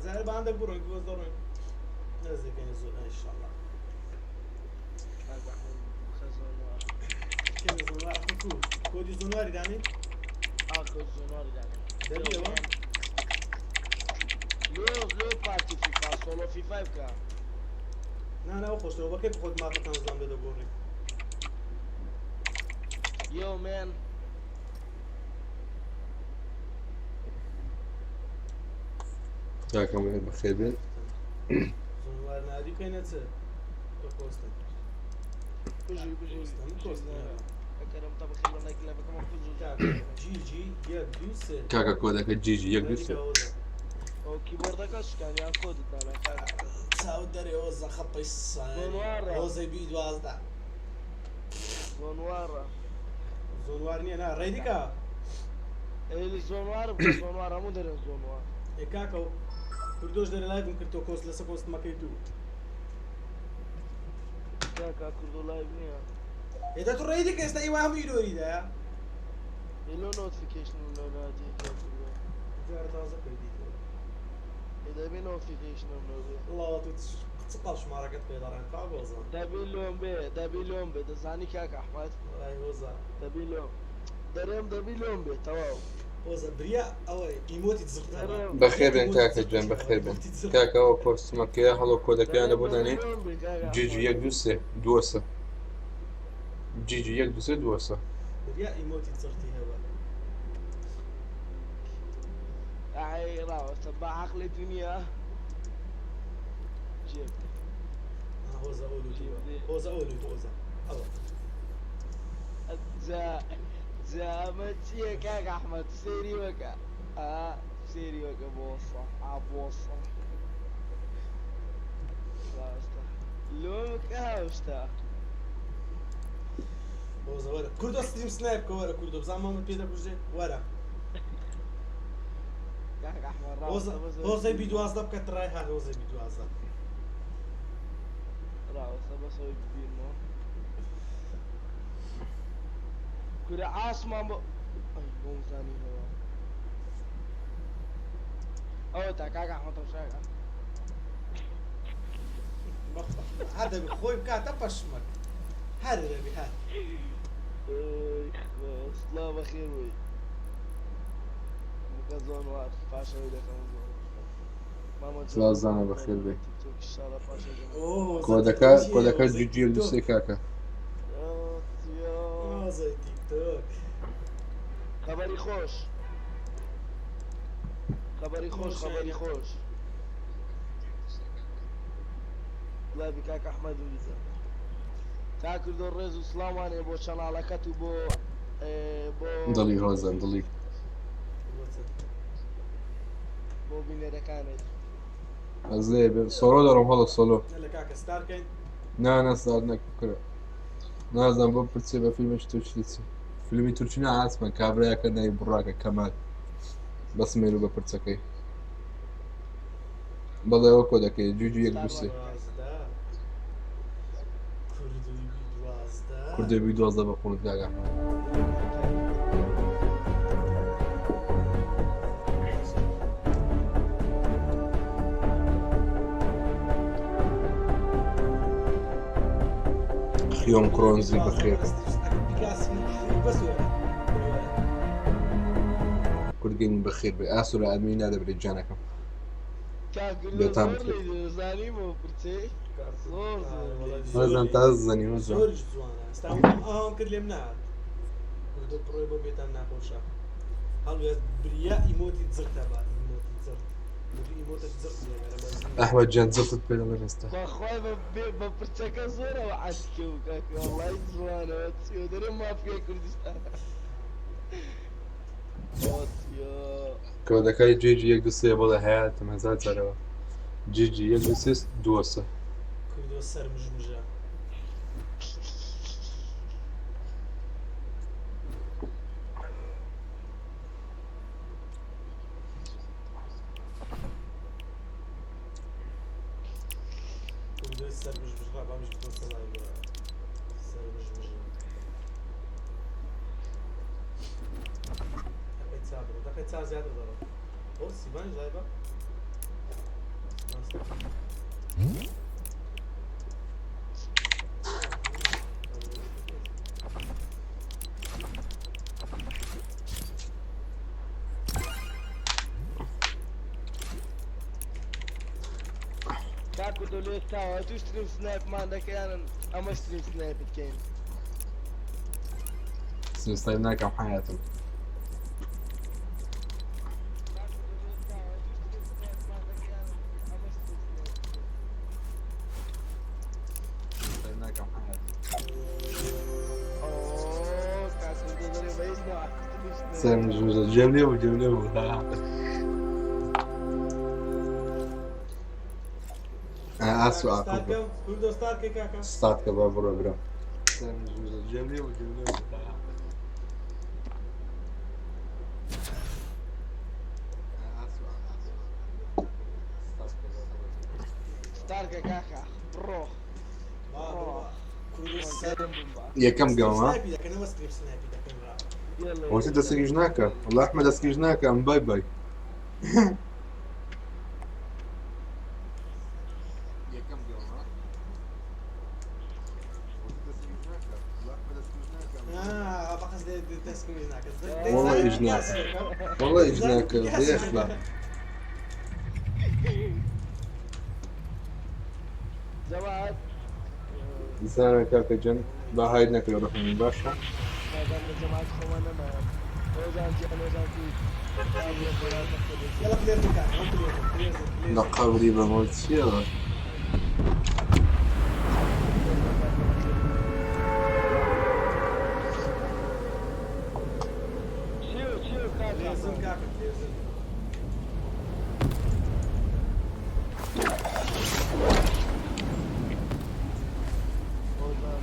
زار باندەک بڕۆین بۆ دەڕۆین نزدەکەین زۆر ئینشاءالله. کاک ئەحمەد بخە زۆنوار. کێ زۆنوار ئەخۆ کو کۆدی زۆنواری دانێ؟ ئا کۆد زۆنواری دانێ. دەبی ئەوە؟ لۆ لۆ پارتی فیفا سۆڵۆ فیفای بکە. نا نا ئەو خۆشترە بەکەی خۆت مافەکان زام لێ دەگۆڕی. یۆ مێن. کاکەم بەخێر بێن. زۆنوار نادی بکەینە چ؟ تۆ کۆستم. بژی بژی کۆستم بژی کۆستم. زانە. ئەکەرم تەبخی لە لایک لە بکەم کوزو. کاکە جی جی یەک دوو سێ. کاکە کۆدەکە جیجی یەک دوو ڕێدی سێ. کە هۆزە. ئەو کیبۆردەکە شکان یان کۆدت دانا کاک. چاو دەرێ هۆزە خەپەی سانی. زۆنوارە. هۆزەی بی 12. زۆنوارە. زۆنوار نییە نا ڕێدی کە. ئەی زۆنوار بکە زۆنوار هەموو دەرێن زۆنوار. ئێ کاکە کوردۆش دەرێ لایڤم کرد تۆ کۆست لەسە کۆستمەکەی تو. کاکە کوردۆ لایڤ نییە. ئێ دە تو ڕێدی کە ئێستا ئیوە هەموو ئیرۆری دایە. ئێ لۆ نۆتفیکەیشن نۆناتی کاک کوردۆ. جارە تازە کردیتەوە. ئێ دەبێ نۆتفیکەیشنم نەبێ. وڵاوە تو چ قاڵ شمارەکەت پێ دەڕێن کاک هۆزان. دەبی لۆم بێ دەبی لۆم بێ دەزانی کاک ئەحمەد. وەڵای هۆزە. دەبی لۆم دەرێم دەبی لۆم بێ تەواو. هۆزە بریا ئەوە ئیمۆتی زڕتە. دەرێم بەخێر بێن کاکە گیان بەخێر بێن. کاکە ئەوە کۆستمەکەیە هەڵۆ کۆدەکەیان لە دەرێم بۆ دەبی دانێ. لۆم بێ کاک جیجی ئەحمەد. یەک دوو سێ دووەسە. جیجی یەک دوو سێ دووەسە. بریا ئیمۆتی زڕتی هەبە. ئای ڕاوەستە بە عەقڵی دنیا. جێ بدێ. هۆزە ئەو جێ لوتووە. بدێ. هۆزە ئەو لوتووە هۆزە. ئەوە. جا جا ئەمە چییە کاک ئەحمەد سێری وەکە ئا سێری وەکە بۆسە ئا بۆسە ڕاستە لۆ بکە هاوشتا. هۆزە وەرە. کوردۆ ستریم سنایپ کە وەرە کوردۆ بزانم مامت پێ دەکوژێ وەرە. کاک ئەحمەد هۆزە ڕاستە بەس هۆزەی بی 12 بکە ترای هات هۆزەی بی 12. ڕاوەستە بەس ئەوەی ببینمەوە. کورە ئاسمان بۆ ئەی بۆم زانینەوە. ئەوە تا کاک ئەحمەد تەمشاکە. هەر دەبی خۆی بکاتە پەشمەک. هەر دەبی هەر. ئەی خوا سڵاو بەخێر بووی. بکە زۆنوار پاشەوەی دەکەم زۆن. مامە سڵاو جۆن زانە بەخێر بێ. تیکتۆک شاڵە پاشە دەکەم. ئۆ هۆزە کۆدەکە تیکتۆکی هەیە کۆدەکە هۆزەی جیجی یەک دوو تیکتۆک. سێ کاکە. هۆزەی تیکتۆک. خەبەری خۆش. خەبەری خۆش خەبەری خۆشیانە. خۆش. لایڤی کاک ئەحمەد ویزە. کاک کوردۆ ڕێز و سڵاومان هەیە بۆ چەناڵەکەت و بۆ بۆ دڵی هۆزان دڵی. بۆ بینەرەکانت. ئەزێ بێ سۆرۆ دەڕۆم هەڵۆ سۆلۆ. نە لە کاکە ستار کەین. نا نا ستار نەک کورە. نازانم بۆ پرچێ بە فیلمێکی تورکی چی. فیلمی تورکی نا ئاسمان کابرایەکە ناوی بڕاکە کەمال. بەس مێرو بە پرچەکەی. بەڵێ ئەوە کۆدەکەی جوجی یەک دوو ستار سێ. 12. کوردۆی بی 12. کوردۆی بی 12 بە قوڵت کاکە ئەحمەد. خیۆم کوردۆی بی کرۆنزی 12 بەخێر وەرە بێ. ئەگەر بیکاسی بەس وەرە. وەرە. کورد گەیمینگ بەخێر بێ. ئاسۆ لە ئەدمین نادەبرێت گیانەکەم. کاک کوردۆ بێتام زۆر کرد. لێی دەزانی بۆ پرچەی. کاک زۆر زۆر وەڵا لێی هۆزان زۆری تازە زەنی هۆزان. زۆریش جوانە. ئێستا ئەوم کرد لێم نەهات. کوردۆ پڕۆی بۆ بێتام ناخۆشە. هەڵوێست بریا ئیمۆتی زڕتە بە ئیمۆتی زڕت. بۆ ئیمۆتە زڕت لێگەرە بە زوو. ئەحمەد گیان زڕتت پێ دەڵێم ئێستا. بەخوای بە پرچەکە زۆرەوە عەشکە و کاکە وەڵای جوانەوە چیۆ دەرێ مافیای کوردستان. ئەوە چیۆ. کۆدەکەی جیجی یەک دوو سێ بەڵێ هەیاتم هەزار جارەوە. جیجی یەک دوو سێ دووەسە. کوردۆ سەر مژمژە. کوردۆی سەر مژمژ ڕا بامیش بکەم سەڵای بۆ سەر مژمژە. دقەی چا بڕۆ دقەی چا زیاتر دەڕۆ. ئۆ سیبانیش لایڤە. کاکو دۆ لێستاوە تو stream snipe مان دەکەیانن ئەمە stream snipe بکەین. stream snipe ناکەم حیاتم. سێم ژوژە جێم لێ بوو جێم لێ بوو. ئاسو ئاقڵ بە. کوردۆ ستارت کەی کاکە. ستارت کە با بڕۆ برام. سێم ژوژە جێم لێ بوو جێم لێ بوو. ستارکە کاکە بڕۆ. با بڕۆ. کوردۆ سەرم بمبا. یەکەم گەمە. snipe ی دەکەن ئەمە stream snipe ی دەکەن را. وەسی دەستگیش ناکە. وەڵا ئەحمەد دەستگیش ناکە ئەم bye bye. یەکەم گەمە. آه بەقەس دەستگیش ناکە. والله ئیش ناکە. والله ئیش ناکە بێخلا. جەماعەت زانە کاکە جەن با هاید نەکرێ ڕەحمی باشە. ئاگام لە جەماعەت خۆمان نەمایە. هۆزان گیان هۆزان کوی. يلا clear zone کاکە ئەو clear zone clear zone clear لە zone. قەبری بەمەوە چییە؟ چیو چیو clear کاکە zone کاکە clear zone. هۆزان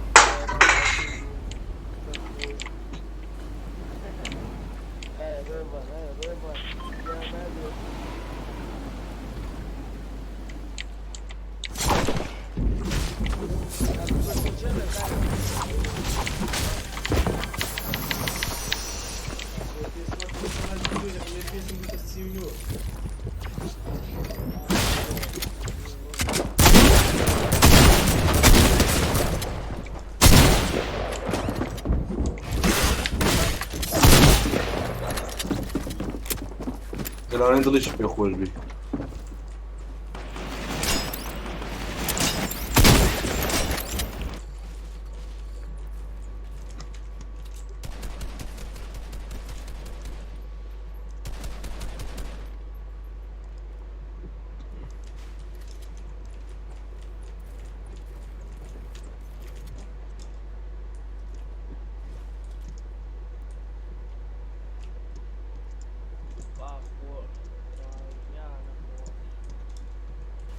ڕێبان ڕێبان نادێت. دەڵێن دڵیش پێ خۆش بی.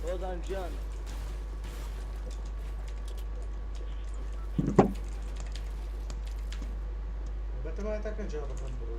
هۆزان گیان بەتەمای تاکە جوابەکان بڕۆ.